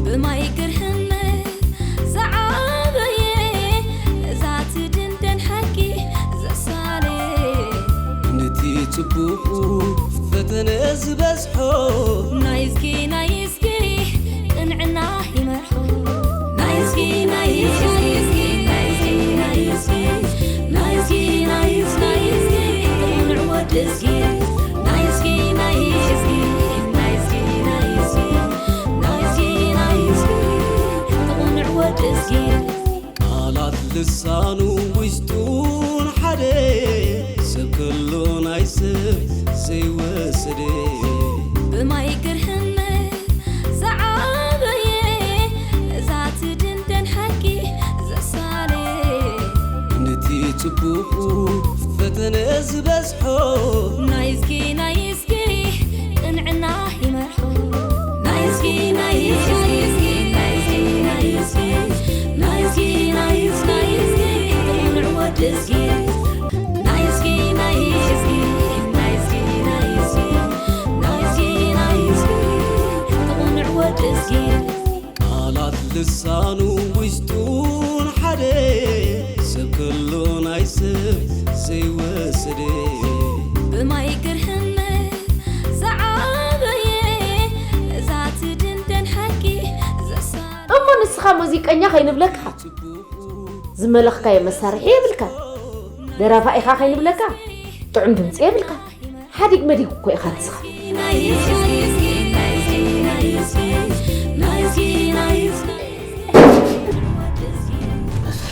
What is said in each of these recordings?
ብማይ ግርህነት ዝዓበየ፣ እዛ ትድንደን ሓቂ ዘሳለየ። ነቲ ጽቡቑ ፈተነ ዝበዝሖ። ናይዝጊ ናይዝጊ ቅንዕና ይመርሖ። ናይዝጊ ናይዝጊ ናይዝጊ ናይዝጊ ናይዝጊ ናይዝጊ ናይዝጊ ቅንዕ ወዲ እዝጊ። ናይዝጊ ናይዝጊ ናይዝጊ ናይዝጊ ናይዝጊ ናይዝጊ ቅንዕ ወዲ እዝጊ። ቃላት ልሳኑ ውሽጡን ሓደ ሰብ ከሎ ናይ ሰብ ዘይወሰደ። ብማይ ግርህነት ዝዓበየ እዛ ትድንደን ሓቂ ዘሳለየ። ነቲ ጽቡቑ ፈተነ ዝበዝሖ። ናይዝጊ ናይዝጊ ቅንዕና ይመርሖ። ናይዝጊ ናይዝጊ ናይዝጊ ናይዝጊ ናይዝጊ ናይዝጊ ናይዝጊ ቅንዕ ወዲ እዝጊ። ናይዝጊ ናይዝጊ ናይዝጊ ናይዝጊ ናይዝጊ ናይዝጊ ቅንዕ ወዲ እዝጊ። ቃላት ልሳኑ ውሽጡን ሓደ ሰብ ከሎ ናይ ሰብ ዘይወሰደ። ብማይ ግርህነት ዝዓበየ እዛ ትድንደን ሓቂ ዘሳለ። እሞ ንስኻ ሙዚቀኛ ከይንብለካ፣ ዝመለኽካዮ መሳርሒ የብልካ፣ ደራፋ ኢኻ ከይንብለካ፣ ጥዑም ድምፂ የብልካ። ሓዲግ መዲግ እኮ ኢኻ ንስኻ።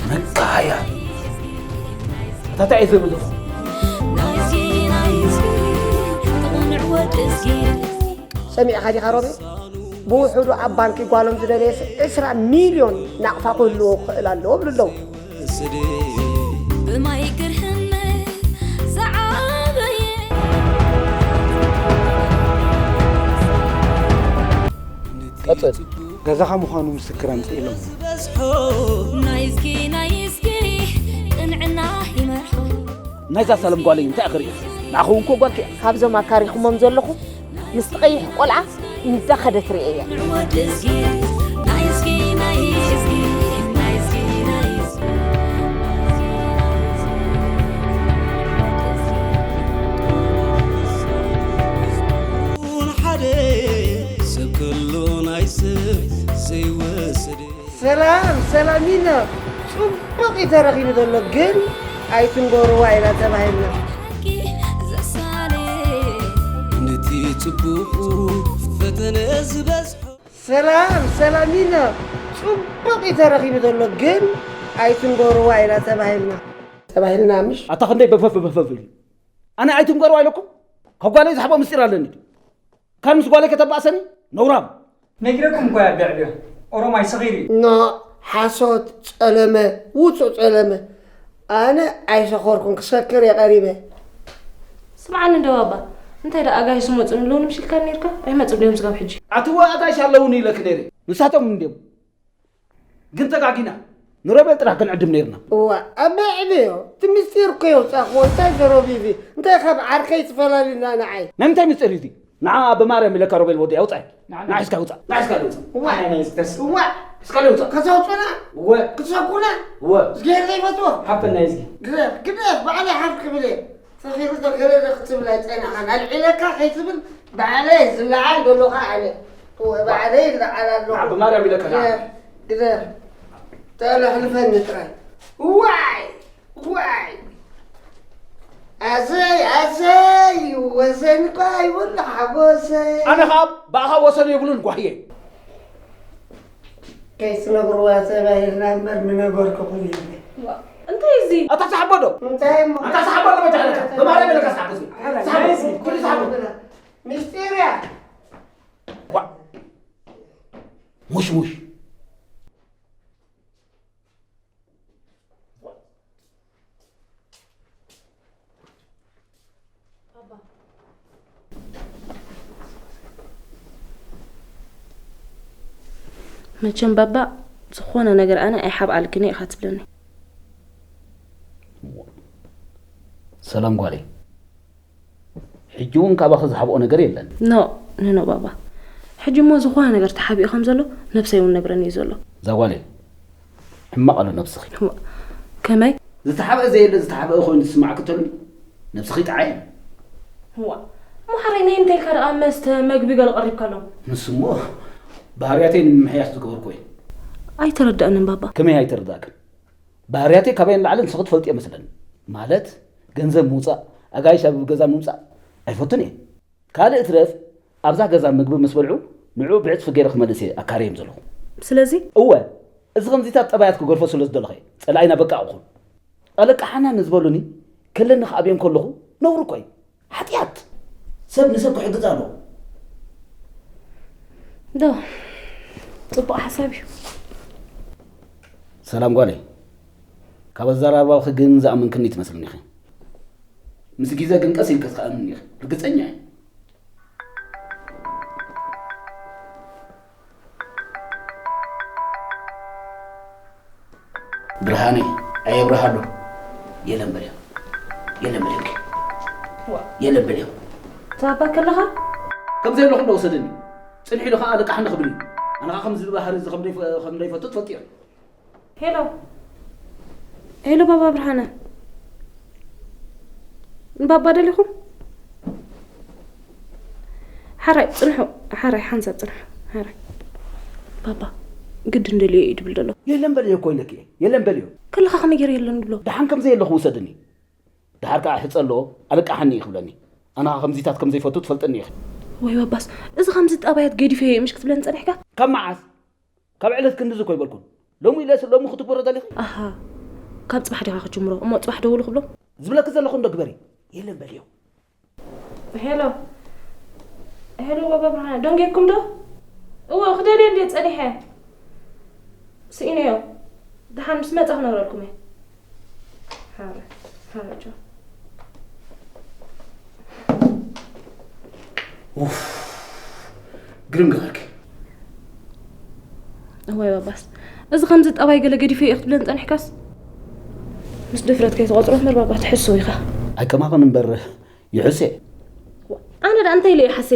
መቃያ። እታ እንታይ እዩ ዝብል? ሰሚዕኻ ዲኻ ሮቤል? ብውሑዱ ኣብ ባንኪ ጓሎም ዝደለየስ ዕስራ ሚልዮን ናቕፋ ክህልዎ ክኽእል ኣለዎ ይብሉ ኣለዉ። ብማይ ግርህነት ዝዓበየ። ቀጽል። ገዛኻ ምዃኑ ምስክር ኣምጽእ ኢሎም። ናይዝጊ ናይዝጊ ቅንዕና ይመርሖ። ናይዛ ሳሎም ጓለይ እንታይ ክርኢ? ንዓኺ እውን እኮ ጓልኪ እያ። ካብዞም ኣካሪኹሞም ዘለኹም ምስቲ ቀይሕ ቆልዓ እንዳኸደት ርእየያ። ሓደ ሰብ ከሎ ናይ ሰብ ዘይወሰደ። ሰላም ሰላሚኖ፣ ጽቡቕ እዩ ተረኺቡ ዘሎ፣ ግን ኣይትንገርዋ ኢና ተባሂልና። ሓቂ ዘሳለ። ነቲ ጽቡቑ ፈተነ ዝበዝሖ። ሰላም ሰላሚኖ፣ ጽቡቕ እዩ ተረኺቡ ዘሎ፣ ግን ኣይትንገርዋ ኢና ተባሂልና። ተባሂልና ምሽ? ኣታ ክንደይ በፈፍ በፈፍ ኢሉ። ኣነ ኣይትንገርዋ ኢለኩም? ካብ ጓለይ ዝሓቦ ምስጢር ኣለኒ ድዩ? ካብ ምስ ጓለይ ከተባእሰኒ? ነውራም። ነጊረኩም እኮ እያ ኣቢ ዕብዮ። ኦሮማይ ሰኺሩ እዩ። ኖ፣ ሓሶት፣ ጸለመ፣ ውጹእ ጸለመ። ኣነ ኣይሰኸርኩን፣ ክሰክር እየ ቀሪበ። ስምዓኒ እንዶ ባባ፣ እንታይ ደኣ ኣጋይሽ ዝመጹ ንብለውን ምሽ ኢልካ ነይርካ? ኣይመጹ ድዮም ስጋብ ሕጂ? ኣትወ ኣጋይሽ ኣለውኒ ኢለክ ነይረ። ንሳቶም እንድዮም። ግን ተጋጊና። ንሮቤል ጥራሕ ክንዕድም ነይርና። እዋ፣ ኣቢ ዕብዮ፣ እቲ ምስጢር እኮ የውጻእክዎ። እንታይ ዘሮቢቢ? እንታይ ካብ ዓርከይ ትፈላልዩና ንዓይ? ናይ ምንታይ ምስጢር እዩ እዚ? ንዓ ብማርያም ኢለካ ሮቤል ወዲ ኣውጻእ። ንዓ ንዓ እስካ ውጻእ። ንዓ እስካ ውጻእ። እዋ። ኣነ ናይ ዝተስ። እዋ። እስካ ውጻእ። ከተውጹና? እወ። ክትሰኩና? እወ። እዝጌር ዘይፈትዎ? ሓፈን ናይ እዝጊ። ግደፍ፣ ግደፍ፣ ባዕለይ ሓፍ ክብል እየ። ሰኺሩ ተገለለ ክትብል ኣይጸናሓን። ኣልዒለካ ከይትብል ባዕለይ ዝለዓል ዘሎ ከኣ ኣነ። እወ፣ ባዕለይ ይለዓል ኣለኹ። ንዓ ብማርያም ኢለካ ንዓ። ግደፍ፣ ግደፍ። ተለሕልፈኒ ጥራይ። እዋይ! ዋይ! ኣሰይ፣ ኣሰይ! ወሰን እኳ ይብሉ ሓጎሰይ። ኣነ ኸኣ ብኣኻ ወሰን የብሉን ጓህየ። ከይትነግርዋ ተባሂልና እምበር ምነገርኩኹም ኢለ። ዋ፣ እንታይ እዚ? ኣታ ሰሓቦ ዶ? እንታይ እሞ? ኣታ ሰሓቦ ዶ መታለካ? ብማርያም ኢለካ ሰሓቦ እዚ። ሰሓቦ፣ ኩሉ ሰሓቦ። ምስጢር እያ። ዋ። ሙሽ፣ ሙሽ። መቸም ባባ፣ ዝኾነ ነገር ኣነ ኣይሓብኣልክን እየ ኢኻ ትብለኒ። ሰላም ጓለይ፣ ሕጂ እውን ካባኺ ዝሓብኦ ነገር የለን። ኖ፣ ኖ፣ ኖ ባባ፣ ሕጂ እሞ ዝኾነ ነገር ተሓቢኡ ከም ዘሎ ነብሰይ እውን ነግረኒ እዩ ዘሎ። እዛ ጓለይ፣ ሕማቕ ኣሎ ነብስኺ። እዋ፣ ከመይ? ዝተሓብአ ዘየለ ዝተሓብአ ኮይኑ ዝስማዕኪ ተሎኒ፣ ነብስኺ ጥዓይ። እዋ፣ እሞ ሓራይ ናይ እንታይ ኢልካ ደኣ መስተ መግቢ ገለ ቀሪብካሎም? ንሱ እሞ ባህርያተይ ንምምሕያሽ ዝገበርኩ እዩ። ኣይተረዳእንን ባባ። ከመይ ኣይተረዳእክን? ባህርያተይ ካባይ ንላዕሊ ንስኺ ትፈልጥዮ መስለኒ። ማለት ገንዘብ ምውፃእ፣ ኣጋይሽ ኣብ ገዛ ምምፃእ ኣይፈቱን እየ። ካልእ ትረፍ ኣብዛ ገዛ ምግቢ ምስ በልዑ ንዕኡ ብዕፅፊ ገይረ ክመልስ እየ ኣካርዮም ዘለኹ። ስለዚ እወ፣ እዚ ከምዚታት ጠባያት ክገድፎ ስለ ዝደለኹ እየ ፀላኢና በቃ እኹል። ኣለቃሓና ንዝበሉኒ ከለኒ ክኣብዮም ከለኹ ነውሪ እኮ እዩ። ሓጢኣት። ሰብ ንሰብ ክሕግዝ ኣለዎ። ዶ፣ ጽቡቕ ሓሳብ እዩ። ሰላም ጓለይ፣ ካብ ኣዘራርባኺ ግን ዝኣመንክኒ ትመስልኒ ኢኺ። ምስ ግዜ ግን ቀስ ኢልኪ ትኣምኒ ኢኺ፣ ርግጸኛ እየ። ብርሃነይ፣ ኣየ ብርሃሎ፣ የለን በልዮ፣ የለን በልዮኪ፣ ዋ። የለን በልዮ። ትዛባ ከለኻ? ከም ዘየለኹ እንዶ ወሰደኒ። ጽንሒ ኢሉ ኸኣ ኣለቃሕኒ ክብል እዩ። ኣነ ኸኣ ከምዚ ባህሪ እዚ ከም ደይፈ-፣ ከም ደይፈቱ ትፈልጢ ኢኺ። ሄሎ። ሄሎ ባባ ብርሃነ። ንባባ ደሊኹም? ሓራይ፣ ጽንሑ። ሓራይ፣ ሓንሳብ ጽንሑ። ሓራይ። ባባ፣ ግድን ደልዮ እዩ ድብል ደሎ። የለን በልዮ እኮ ኢለኪ እየ። የለን በልዮ። ከለኻ ከመይ ገይረ የለን ድብሎ? ደሓን ከም ዘየለኹ ውሰድኒ። ደሓር ከኣ ሕጸ ኣለዎ፣ ኣለቃሓኒ እዩ ክብለኒ። ኣነ ኸኣ ከምዚታት ከም ዘይፈቱ ትፈልጥኒ ኢኺ። ወይ ባባስ፣ እዚ ከምዚ ጠባያት ገዲፈዮ እየ ምሽ ክትብለኒ ጸኒሕካ? ካብ መዓስ? ካብ ዕለት ክንድዚ እኮ ኣይበልኩን። ሎሚ ኢለስ ሎሚ ክትግበሮ ደሊኺ? ኣሃ፣ ካብ ጽባሕ ዲኻ ክትጅምሮ? እሞ ጽባሕ ደውሉ ክብሎ? ዝብለኪ ዘለኹ እንዶ ግበሪ። የለን በልዮ። ሄሎ። ሄሎ፣ ባባ ብርሃነ፣ ደንጌኩም ዶ? እወ፣ ክደልዮ እንድየ ጸኒሐ። ስኢነዮ። ደሓን ምስ መጸ ክነግረልኩም እየ። ሓረ፣ ሓረ፣ ጆ። ኡፍ፣ ግርም ገበርኪ። እዋይ ባባስ፣ እዚ ከምዚ ጠባይ ገለ ገዲፈ እየ ክትብለኒ ጸኒሕካስ? ምስ ድፍረት ከይትቖጽሮ እምበር ባባ ትሕስው ኢኻ። ኣይከማኽን እምበር ይሕሴ። ኣነ ደኣ እንታይ ኢለ ይሓሴ?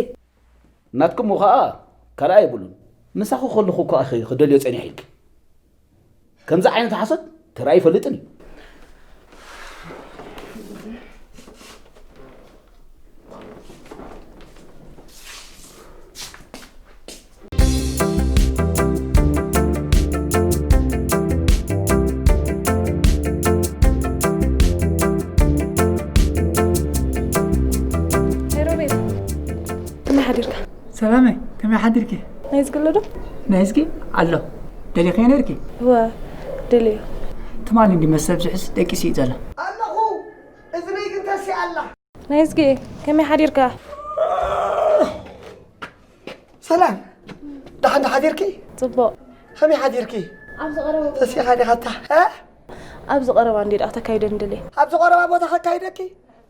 ናትኩም ኸኣ ካልኣይ የብሉን። ምሳኹ ከለኹ እኮ ኢኺ ክደልዮ ጸኒሐ ኢልኪ። ከምዚ ዓይነት ሓሶት ተራእዩ ይፈልጥን እዩ። ሄይ ሮቤል፣ ከመይ ሓዲርካ? ሰላመይ፣ ከመይ ሓዲርኪ? ናይዝጊ ኣሎ ዶ? ናይዝጊ ኣሎ። ደሊኽዮ ነይርኪ? እወ፣ ደልዮ። ትማሊ እንዲ መሰብ ዝሕዝ ደቂሱ እዩ ዘሎ። ኣለኹ። እዝነይ ግን ተሲኣ ኣላ። ናይዝጊ፣ ከመይ ሓዲርካ? ሰላም። ደሓን ዶ ሓዲርኪ? ጽቡቕ። ከመይ ሓዲርኪ? ኣብዚ ቀረባ ቦታ ተሲኻ ዲኻ እታ? እ? ኣብዚ ቀረባ እንዲ ደኣ ክተካይደኒ ደልየ። ኣብዚ ቀረባ ቦታ ከካይደኪ?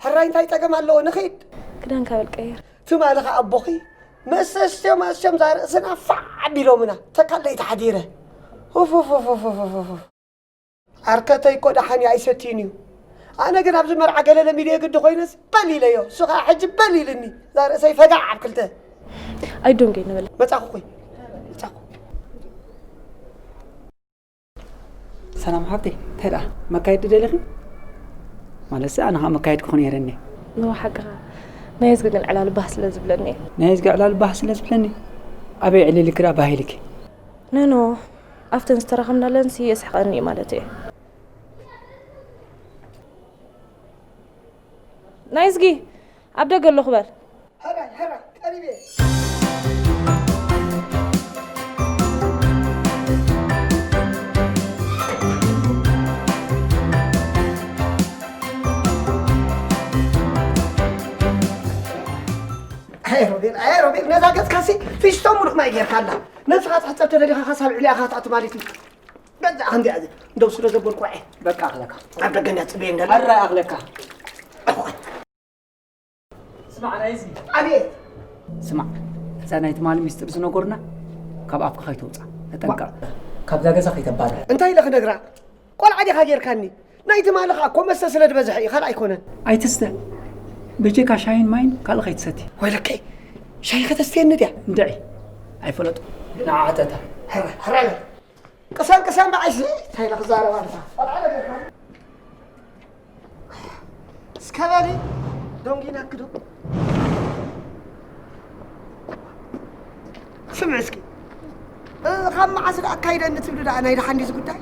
ሕራይ እንታይ ጸገም ኣለዎ? ንኺድ። ክዳንካ በል ቀይር። ትማሊ ኸኣ ኣቦኺ መሰስዮም ኣስዮም እዛ ርእስና ፋዕ ኣቢሎምና። ተካለይ ተሓዲረ። ኡፍ፣ ኡፍ፣ ኡፍ። ዓርከተይ እኮ ደሓን እዩ፣ ኣይሰትይን እዩ። ኣነ ግን ኣብዚ መርዓ ገለ ለሚደዮ ግዲ ኮይነስ በል ኢለዮ። እሱ ኸኣ ሕጂ በል ኢልኒ። እዛ ርእሰይ ፈጋዕ ኣብ ክልተ። ኣይዶንገይ ንበል። መጻኹ እኮ፣ መጻኹ። ሰላም ሓብተይ፣ እንታይ ደኣ መካየዲ ደሊኺ? ማለትሲ ኣነ ኸኣ መካየዲ ክኾን ነይረኒ። ኖ፣ ሓቅኻ። ናይ ህዝቢ ግን ዕላል ባህ ስለ ዝብለኒ እየ። ናይ ህዝቢ ዕላል ባህ ስለ ዝብለኒ? ኣበይ ዕሊልኪ ደኣ ባህ ኢልኪ? ኖ፣ ኖ፣ ኣብተን ዝተራኸብናለንሲ የስሕቐኒ እዩ ማለት እየ። ናይዝጊ፣ ኣብ ደገ ኣለኹ በል። ሕራይ፣ ሕራይ፣ ቀሪበ። ኣየ ሮቤል፣ ኣየ ሮቤል፣ ነዛ ገጽካሲ ፊስቶ ሙሉእ ማይ ጌርካላ። ነብስኻ ትሕጸብ ተደሊኻ ካሳብ ዕሊኣኻ ትኣቱ ማለት እዩ። ገዛ ክንዲ ኣዚ፣ እንደው ስለ ዘበልኩ፣ በቃ ኣኽለካ። ኣብ ደገ እንዳ ጽበየ እንዳለ። ኣረ ኣኽለካ። ስማዕ፣ ናይዚ። ኣቤት። ስማዕ፣ እዛ ናይ ትማሊ ሚስጥር ዝነገሩና ካብ ኣፍካ ከይተውፅኣ፣ ተጠንቀቕ። ዋ። ካብዛ ገዛ ከይተባርር። እንታይ ኢለ ክነግራ? ቆልዓ ዲኻ ጌርካኒ? ናይ ትማሊ ኸኣ እኮ መስተ ስለ ዝበዝሐ እዩ፣ ካልእ ኣይኮነን። ኣይትስተ። በጀካ ሻሂን ማይን ካልእ ከይትሰቲ። ወይለከይ፣ ሻሂ ከተስትየኒ ድያ? እንድዒ። ኣይፈለጡ። ንዓተታ። ሕረ ሕረ በል። ቅሰን ቅሰን ብዓይሲ እንታይ ኢለ ክዛረብ ኣለካ? ቆልዓ ነገር ካለ። እስከ በሊ ዶንጊና ክዶ። ስምዒ እስኪ። እ፣ ካብ መዓስ ደኣ ኣካይደኒ ትብሊ ደኣ ናይ ደሓን ድዩ እዚ ጉዳይ?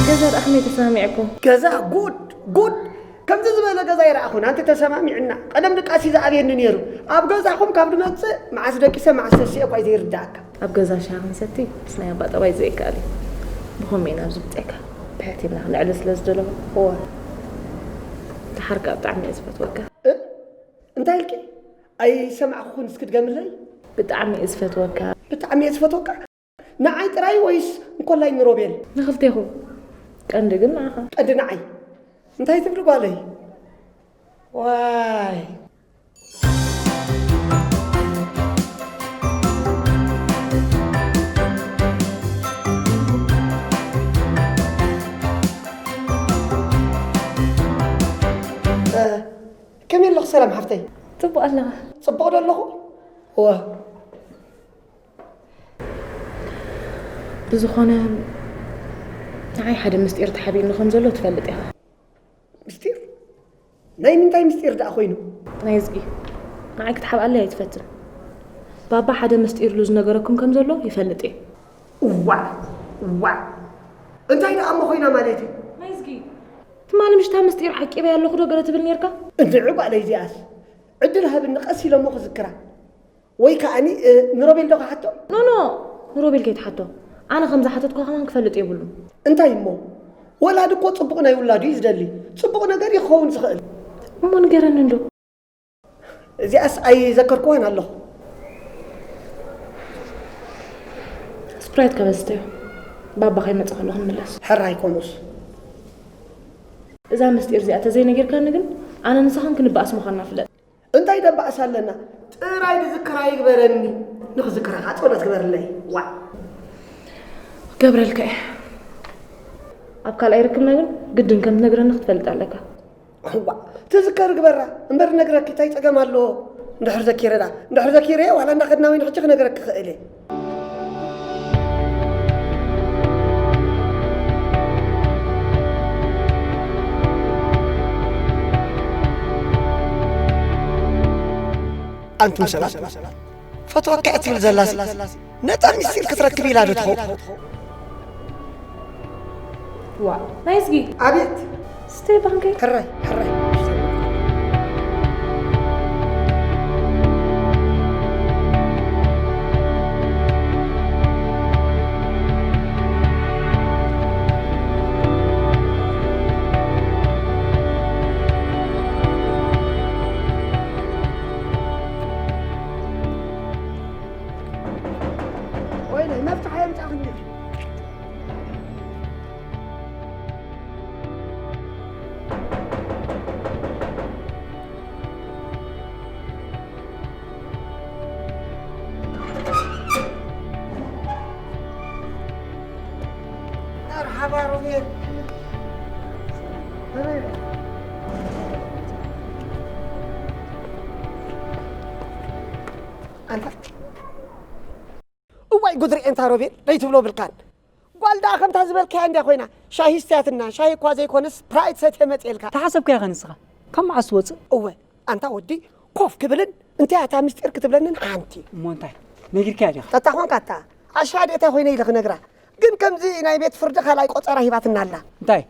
ገዛ ደኣ ከመይ ተሰማሚዕኩም? ገዛ ጉድ ጉድ! ከምዚ ዝበለ ገዛ ኣይረኣኹን። ኣንቲ ተሰማሚዕና። ቀደም ድቃሲ ዝኣብየኒ ነይሩ። ኣብ ገዛኹም ካብ ድመጽእ መዓስ ደቂሰ መዓስ ተሲኤ እኳ እዩ ዘይርድኣካ። ኣብ ገዛ ሻሂ ክንሰቲ ምስ ናይ ኣባ ጠባይ ዘይከኣል እዩ። ብኸመይ ኢና ኣብዚ ብጸይካ? ብሕቲ ኢልና ክንዕልል ስለ ዝደለኹ። እወ። ደሓር ከኣ ብጣዕሚ እየ ዝፈትወካ። እ? እንታይ ኢልኪ? ኣይሰማዕኩኹን፣ እስኪ ድገምለይ። ብጣዕሚ እየ ዝፈትወካ። ብጣዕሚ እየ ዝፈትወካ? ንዓይ ጥራይ ወይስ እንኮላይ ንሮቤል? ንኽልቴኹም። ቀንዲ ግን ንዓኻ። ቀንዲ ንዓይ። እንታይ ትብሊ ጓለይ? ዋይ። እ፣ ከመይ ኣለኹ ሰላም ሓፍተይ? ጽቡቕ ኣለኻ? ጽቡቕ ዶ ኣለኹ? እወ። ብዝኾነ፣ ንዓይ ሓደ ምስጢር ተሓቢእኒ ከም ዘሎ ትፈልጥ ኢኻ። ምስጢር? ናይ ምንታይ ምስጢር ደኣ ኮይኑ? ናይ እዝጊ። ንዓይ ክትሓብኣለይ ኣይትፈትን። ባባ ሓደ ምስጢር ኢሉ ዝነገረኩም ከም ዘሎ ይፈልጥ እየ። እዋዕ፣ እዋዕ። እንታይ ደኣ እሞ ኮይና ማለት እዩ? ናይ እዝጊ። ትማሊ ምሽታ ምስጢር ዓቂበያ ኣለኹ ዶ ገለ ትብል ኔርካ? እንድዒ ጓለይ እዚኣስ። ዕድል ሃብኒ ቀስ ኢለ እሞ ክዝክራ። ወይ ከኣኒ፣ እ፣ ንሮቤል ዶ ክሓቶ? ኖ፣ ኖ፣ ንሮቤል ከይትሓቶ። ኣነ ከም ዝሓተትኳ ከማን ክፈልጥ የብሉን። እንታይ እሞ? ወላዲ እኮ ጽቡቕ ናይ ውላዱ እዩ ዝደሊ። ጽቡቕ ነገር እዩ ክኸውን ዝኽእል። እሞ ንገረኒ እንዶ። እዚኣስ ኣይዘከርክዋን ኣለኹ። ስፕራይት ከበስተዮ። ባባ ከይመጽእ ከሎ ክንምለስ። ሕራይ ኮኑስ። እዛ ምስጢር እዚኣ ተዘይነጊርካኒ ግን ኣነ ንስኻን ክንበኣስ ምዃንና ፍለጥ። እንታይ ደባእስ ኣለና? ጥራይ ዝዝክራ ይግበረኒ። ንኽዝክረኻ ጸሎት ግበርለይ። ዋዕ። ገብረልካ እየ። ኣብ ካልኣይ ርክብና ግን ግድን ከም ትነግረኒ ክትፈልጥ ኣለካ። ዋዕ። ትዝከር ግበራ። እምበር ነግረኪ እንታይ ጸገም ኣለዎ? እንድሕር ዘኪረ ደኣ። እንድሕር ዘኪረ ዋላ እንዳኸድና ወይ ንሕጂ ክነግረኪ ክእል እየ። ኣንቱም ሰባት፣ ፈትወካ እያ ትብል ዘላሲ፣ ነታ ሚስጢር ክትረክብ ኢላ ዶ ትኸውን? ዋ፣ ናይ እዝጊ። ኣቤት። ስተይ ባንከይ። ሕራይ፣ ሕራይ። ወይለይ፣ መፍትሕ ኣየምጻእኽን ዲኺ? መርሓባ ሮቤል። ኣንታ እዋይ ጉድ ርኤ እንታ ሮቤል ደይትብሎ ብልካን። ጓል ደኣ ከምታ ዝበልካያ እንድያ ኮይና፣ ሻሂ ስትያትና፣ ሻሂ እኳ ዘይኮነስ ስፕራይት ሰትየ መጽኤልካ። ተሓሰብካዮ ኸ ንስኻ? ካብ መዓስ ትወጽእ? እወ፣ ኣንታ ወዲ ኮፍ ክብልን እንታይ እታ ምስጢር ክትብለንን ሓንቲ። እሞ እንታይ? ነጊርካያ ዲኻ? ጠጣ ኾንካ እታ ዓሻ ድእታ ኮይነ ኢለ ክነግራ። ግን ከምዚ ናይ ቤት ፍርዲ ካልኣይ ቆጸራ ሂባትና ኣላ። እንታይ?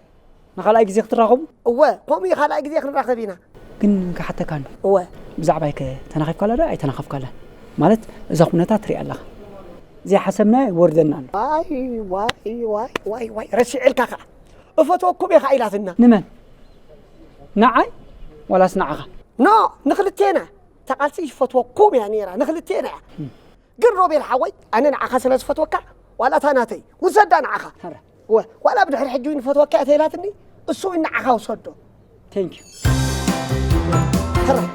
ንኻልኣይ ግዜ ክትራኸቡ? እወ፣ ከምኡ እዩ፣ ካልኣይ ግዜ ክንራኸብ ኢና። ግን ክሓተካ ኣሎ። እወ። ብዛዕባይ ከ ተናኺፍካላ ዶ ኣይተናኸፍካላን? ማለት እዛ ኩነታት ትሪኣ ኣለኻ። ዘይሓሰብናዮ ይወርደና ኣሎ። ዋይ፣ ዋይ፣ ዋይ፣ ዋይ፣ ዋይ፣ ረሲዕልካ ኸዓ። እፈትወኩም እየ ኸዓ ኢላትና። ንመን? ንዓይ ዋላስ ንዓኻ? ኖ፣ ንኽልቴና። እታ ቃልሲ ይፈትወኩም እያ ነይራ፣ ንኽልቴና እያ። እም። ግን ሮቤል ሓወይ፣ ኣነ ንዓኻ ስለ ዝፈትወካ፣ ዋላ እታ ናተይ፣ ውሰዳ ንዓኻ። ኧረ። ወ-፣ ዋላ ብድሕሪ ሕጂ እውን ይፈትወካ እያ ተይላትኒ፣ እሱ እውን ንዓኻ ውሰዶ። Thank you. ሕራይ።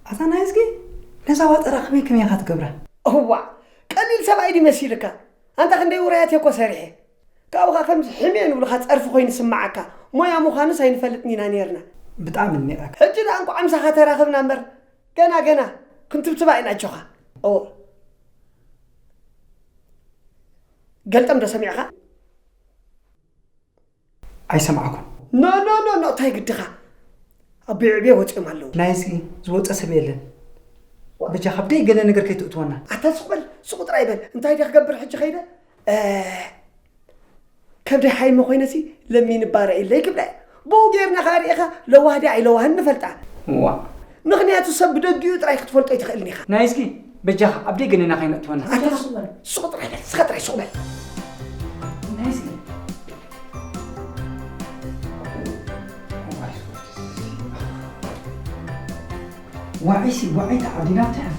ኣታ ናይዝጊ፣ ነዛ ዋጠራ ከመይ ከመይ ኢኻ ትገብራ? እዋእ፣ ቀሊል ሰብኣይ ድዩ መሲልካ? ኣንታ ክንደይ ውራያት እየ እኮ ሰሪሐ። ካብኡ ኸኣ ከምዚ ሕሜ ንብልኻ ጸርፊ ኮይኑ ይስምዓካ። ሞያ ምዃኑስ ኣይንፈልጥን ኢና ኔርና። ብጣዕሚ ኣድኒቐካ። ሕጂ ደኣ እንቋዕ ምሳኻ ተራኸብና እምበር፣ ገና ገና ክንትብትባ ኢና ኣጆኻ። እወ። ገልጠም ዶ ሰሚዕኻ? ኣይሰማዕኩን። ኖ፣ ኖ፣ ኖ፣ ኖ፣ እንታይ ግድኻ? ኣቦይ ዕብየ ወጺኦም ኣለዉ። ናይዚ ዝወጸ ሰብ የለን። በጃኻ ብደይ ገለ ነገር ከይትእትወና። ኣታ ስቕ በል፣ ስቕ ጥራይ በል። እንታይ ድየ ክገብር ሕጂ ከይደ? እ፣ ከብደይ ሓይመ ኮይነሲ ለሚን እባ ርኣየለይ ክብላ እየ። ብኡ ጌርና ኸኣ ርኢኻ ለዋህ ድያ ኣይለዋህን ንፈልጣ። እዋ። ምኽንያቱ ሰብ ብደጊኡ ጥራይ ክትፈልጦ ኣይትኽእልን ኢኻ። ናይዝጊ፣ በጃኻ ኣብ ደይ ገለና ከይነእትወና። ኣታ ስቕ በል፣ ስቕ ጥራይ በል፣ ስቕ ጥራይ ስቕ በል። ናይዝጊ። ዋዒሲ፣ ዋዒ ተዓዲና ብትሕፍ።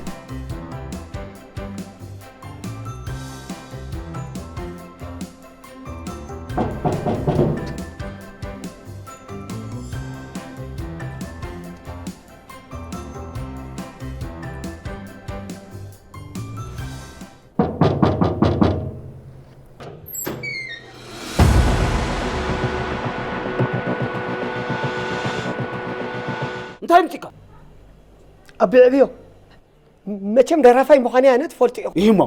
እንታይ ምጺካ? ኣቢ ዕብዮ፣ መቸም ደራፋይ ምዃነይ ኣነ ትፈልጡ ኢኹም። ይህሞ።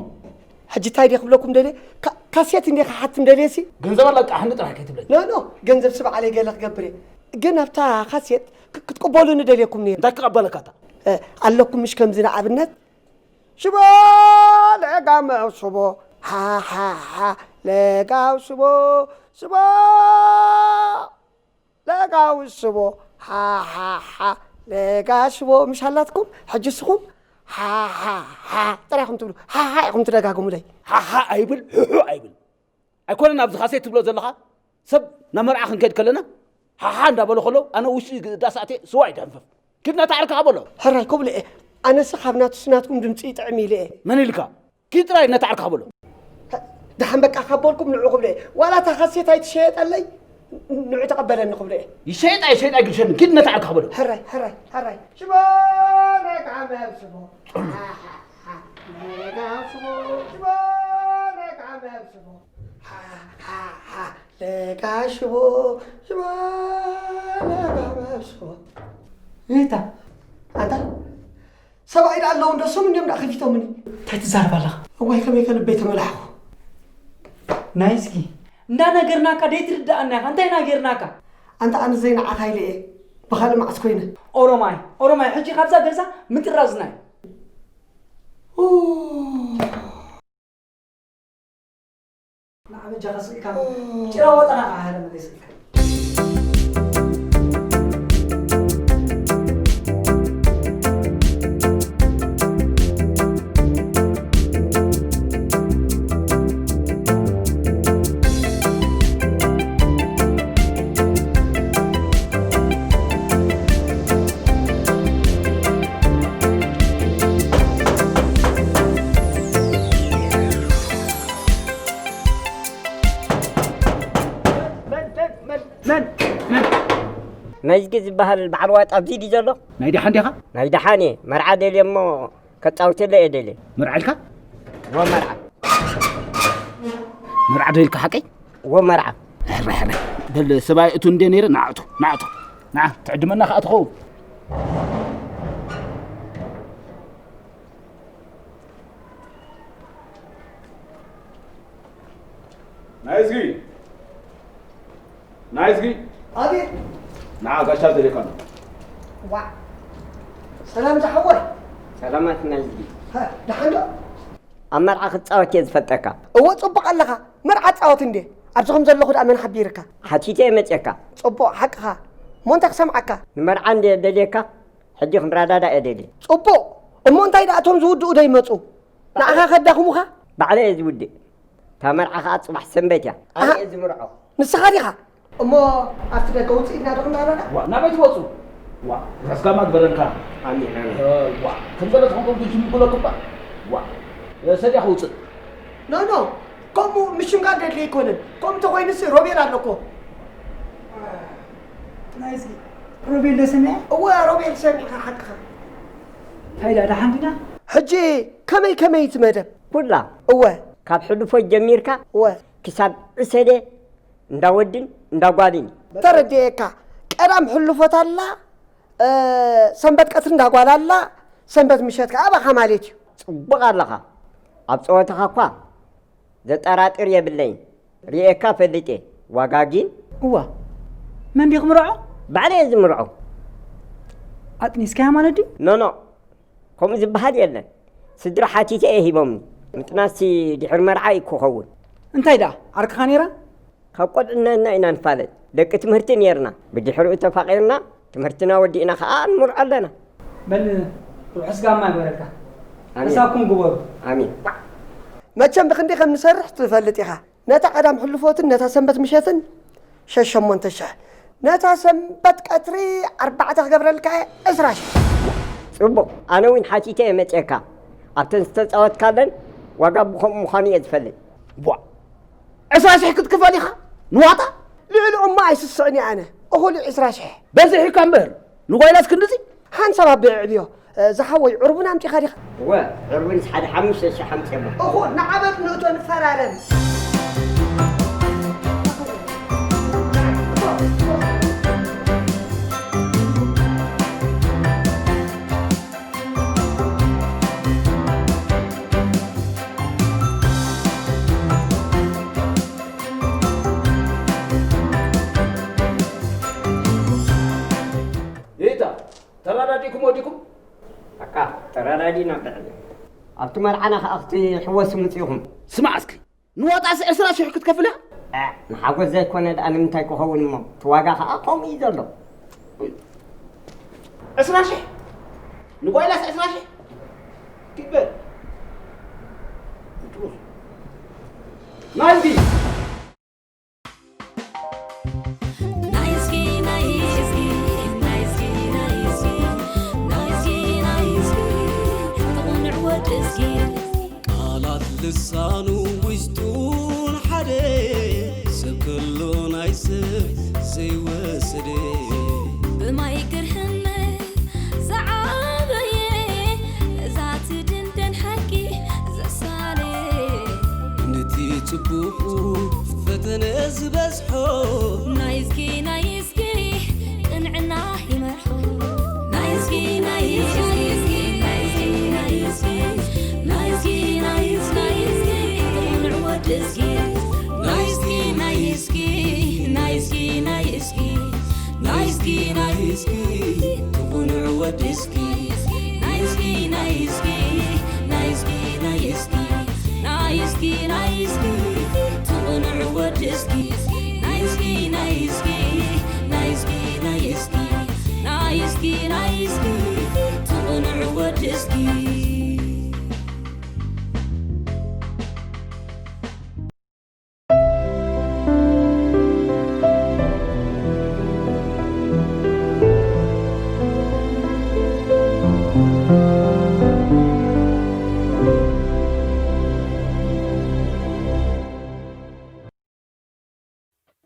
ሕጂ እንታይ ድየ ክብለኩም ደልየ? ካ-፣ ካሴት እንድየ ክሓትም ደልየሲ። ገንዘብ ኣላቃሕኒ ጥራሕ ከይትብለኒ። ኖ፣ ኖ፣ ገንዘብሲ ባዕለይ ገለ ክገብር እየ። ግን ኣብታ ካሴት ክ-፣ ክትቅበሉኒ ደልየኩም ነይሩ። እንታይ ክቐበለካ እታ? እ፣ ኣለኩም ምሽ ከምዚ ንኣብነት ሽቦ ለጋመ ሽቦ፣ ሃ፣ ሃ፣ ሃ፣ ለጋው ሽቦ፣ ሽቦ ለጋው ሽቦ፣ ሃ፣ ሃ፣ ሃ፣ ለጋ ሽቦ ምሽ ኣላትኩም? ሕጂ እስኹም ሃ፣ ሃ፣ ሃ ጥራይ ኢኹም ትብሉ። ሃ፣ ሃ ኢኹም ትደጋግሙለይ። ሃሃ ኣይብል፣ ሑሑ ኣይብል። ኣይኮነን ኣብዚ ካሴት ትብሎ ዘለኻ፣ ሰብ ናብ መርዓ ክንከይድ ከለና ሃሃ እንዳበሉ ከለዉ፣ ኣነ ውሽጢ ዳስ ኣትየ ስዋ እየ ደንፍፍ። ኪድ ነታ ዓርክኻ በሎ። ሕራይ ክብሎ እየ። ኣነስ ካብ ናቱስ ናትኩም ድምፂ ይጥዕም ኢለ እየ። መን ኢልካ? ኪድ ጥራይ ነታ ዓርክኻ በሎ። ደሓን በቃ ካብ በልኩም ንዑ ክብሎ እየ። ዋላ እታ ካሴት ኣይትሸየጠለይ፣ ንዑ ተቐበለኒ ክብሎ እየ። ይሸየጥ ኣይሸየጥ ኣይግድሸኒ። ኪድ ነታ ዓርክኻ በሎ። ሕራይ፣ ሕራይ፣ ሕራይ። ሽቦ ረጋ መህብ ሽቦ። ሓሓሓ። ረጋ ሽቦ፣ ሽቦ ረጋ መህብ ሽቦ። ሓሓሓ። ለጋ ሽቦ፣ ሽቦ፣ ለጋ ሽቦ። እታ፣ ኣታ፣ ሰብኣይ ደኣ ኣለዉ እንዶ፣ እሶም እንድዮም ደኣ ከፊቶምኒ። እንታይ ትዛረብ ኣለኻ? እዋይ፣ ከመይ ከ ልበይ ተመላሕኹ። ናይዝጊ፣ እንዳነገርናካ ደይትርድኣና ኢኻ። እንታይ ኢና ጌርናካ? ኣንታ ኣነ ዘይንዓኻ ኢለ እየ። ብኻልእ መዓስ ኮይነ? ኦሮማይ፣ ኦሮማይ፣ ሕጂ ካብዛ ገዛ ምጥራዝና እዩ። ኡ። ንዓ በጃኻ ስቕ ኢልካ ጭራ ወጠኻ ከዓ ሓደ መለ ስቕ ኢልካ። መዝጊ ዝበሃል በዓል ዋጣ ኣብዚ ድዩ ዘሎ? ናይ ደሓን ዲኻ? ናይ ደሓን እየ። መርዓ ደልየ እሞ ከጻውተለ እየ ደልየ። መርዓ ኢልካ? ወመርዓ። መርዓ ዶ ኢልካ ሓቀይ? ወመርዓ። ሕረ፣ ሕረ። በል ሰብኣይ እቱ እንደ ነይረ፣ ንዓ እቱ፣ ንዓ እቱ። ንዓ፣ ትዕድመና ከኣ ትኸውን። ናይዝጊ፣ ናይዝጊ። ኣቤት። ንዓ ጋሻ ደሊኻ ኣሎ። ዋ። ሰላም ዝሓወይ። ሰላማት ናይዝጊ። ሃ፣ ደሓን ዶ? ኣብ መርዓ ክትጻወት እየ ዝፈልጠካ። እወ፣ ጽቡቕ ኣለኻ። መርዓ ጻወት እንዴ? ኣብዚ ከም ዘለኹ ደኣ መን ሓቢርካ? ሓቲተ እየ መጺአካ። ጽቡቕ፣ ሓቅኻ። እሞ እንታይ ክሰምዓካ? ንመርዓ እንዴ ደልየካ? ሕጂ ክንረዳዳእ እየ ደልየ። ጽቡቕ። እሞ እንታይ ደኣ እቶም ዝውድኡ ዶ ይመጹ? ንዓኻ ከዳኽሙኻ? ባዕለይ እየ ዝውድእ። እታ መርዓ ኸኣ ጽባሕ ሰንበት እያ። ኣነ ኣሃ። እየ ዝምርዖ። ንስኻ ዲኻ? እሞ ኣብቲ ደገ ውጽእ ኢልና ዶ ክንረዳዳእ? ዋ፣ ናበይ ትወጹ? ዋ፣ ረስጋማ ግበረልካ። ኣሜን፣ ኣሜን። ዋ፣ ከም ዘሎ ተኾንኩም ትጅምሩ ክባ። ዋ፣ ሰዲያ ክውጽእ። ኖ፣ ኖ፣ ከምኡ ምሽምጋል ደድሊ ኣይኮነን። ከምኡ እንተኾይኑስ ሮቤል ኣሎ እኮ። ናይዚ ሮቤል ዶ ሰሚዐ? እወ፣ ሮቤል ሰሚዕካ ሓቅኻ። እንታይ ደኣ ደሓን ዲና? ሕጂ ከመይ ከመይ እቲ መደብ? ኩላ። እወ። ካብ ሕሉፎ ጀሚርካ እወ። ክሳብ ዕሰለ እንዳ ወድን እንዳ ጓልን እዩ። ተረዲኤካ። ቀዳም ሕሉፎት ኣላ፣ እ፣ ሰንበት ቀትሪ እንዳ ጓል ኣላ፣ ሰንበት ምሸት ከኣ ኣባኻ ማለት እዩ። ጽቡቕ ኣለኻ። ኣብ ጸወታኻ እኳ ዘጠራጥር የብለይን። ርእየካ ፈልጥ እየ። ዋጋ ግን እዋ፣ መን ድዩ ክምርዖ? ባዕለይ እየ ዝምርዖ። ኣጥኒስካያ ማለት ድዩ? ኖ፣ ኖ። ከምኡ ዝበሃል የለን። ስድራ ሓቲተ እየ ሂቦምኒ። ምጥናስሲ ድሕሪ መርዓ እዩ ክኸውን። እንታይ ደኣ፣ ዓርክኻ ነይራ? ካብ ቆልዕነትና ኢና ንፋለጥ። ደቂ ትምህርቲ ነይርና። ብድሕሪኡ ተፋቒርና፣ ትምህርትና ወዲእና ኸኣ ንምርዖ ኣለና። በል፣ ርሑስ ጋማ ይግበረልካ። ኣሜን። ሕሳብኩም ግበሩ። ኣሜን። መቸም ብኽንደይ ከም ንሰርሕ ትፈልጥ ኢኻ። ነታ ቀዳም ሕልፎትን ነታ ሰንበት ምሸትን ሸሸሞንተ ሽሕ፣ ነታ ሰንበት ቀትሪ ኣርባዕተ ክገብረልካ እየ ዕስራ ሽሕ። ጽቡቕ፣ ኣነ እውን ሓቲተ እየ መጺአካ። ኣብተን ዝተጻወትካለን ዋጋ ብኸምኡ ምዃኑ እየ ዝፈልጥ። ቧ! ዕስራ ሽሕ ክትክፈል ኢኻ ንዋጣ? ልዕሊኡ እሞ ኣይስስዕን እየ ኣነ። እኹል እዩ ዕስራ ሽሕ። በዚሕካ እምበር፣ ንጓይላስ ክንድዚ? ሓንሳብ ኣቢዐ ዕብዮ። እ፣ ዝሓወይ፣ ዕርቡን ኣምጺኻ ዲኻ? እወ፣ ዕርቡንስ ሓደ ሓሙሽተ ሽሕ ኣምጺኤ እሞ። እኹል፣ ንዓበጥ ንእቶ ንፈራረም። ይታ፣ ተራዳዲእኩም ወዲኩም? በቃ፣ ተራዳዲእና ብዕል። ኣብቲ መርዓና ኸኣ ክትሕወሱ ምጺኹም። ስማዕ እስኪ፣ ንዋጣስ ዕስራ ሽሕ ክትከፍል ኢኻ? እ፣ ንሓጎስ ዘይኮነ ደኣ ንምንታይ ክኸውን እሞ? እቲ ዋጋ ኸኣ ከምኡ እዩ ዘሎ። ዕስራ ሽሕ? ንጓይላስ ዕስራ ሽሕ? ኪድ በል። ናይዚ። ናይስኪ፣ ናይስኪ፣ ናይስኪ፣ ናይስኪ፣ ናይስኪ፣ ናይስኪ፣ ትቕንዕ ወዲ እስኪ። ቃላት ልሳኑ ውሽጡን ሓደ፣ ሰብ ከሎ ናይ ሰብ ዘይወሰደ። ብማይ ግርህመ ዝዓበየ፣ እዛ ትድንደን ሓቂ ዘሳለ። ነቲ ጽቡቑ ፈተነ ዝበዝሖ። ናይስኪ፣ ናይስኪ፣ ቅንዕና ይመርሖ። ናይስኪ፣ ናይስኪ፣ ናይስኪ፣ ናይስኪ፣ ናይስኪ፣ ናይስኪ፣ ቅኑዕ ወዲ እስኪ። ናይስኪ፣ ናይስኪ፣ ናይስኪ፣ ናይስኪ፣ ናይስኪ፣ ናይስኪ፣ ቅኑዕ ወዲ እስኪ። ናይስኪ፣ ናይስኪ፣ ናይስኪ፣ ናይስኪ፣ ናይስኪ፣ ናይስኪ፣ ትቕንዕ ወዲ እስኪ። ናይስኪ፣ ናይስኪ፣ ናይስኪ፣ ናይስኪ፣ ናይስኪ፣ ናይስኪ፣ ትቕንዕ ወዲ እስኪ።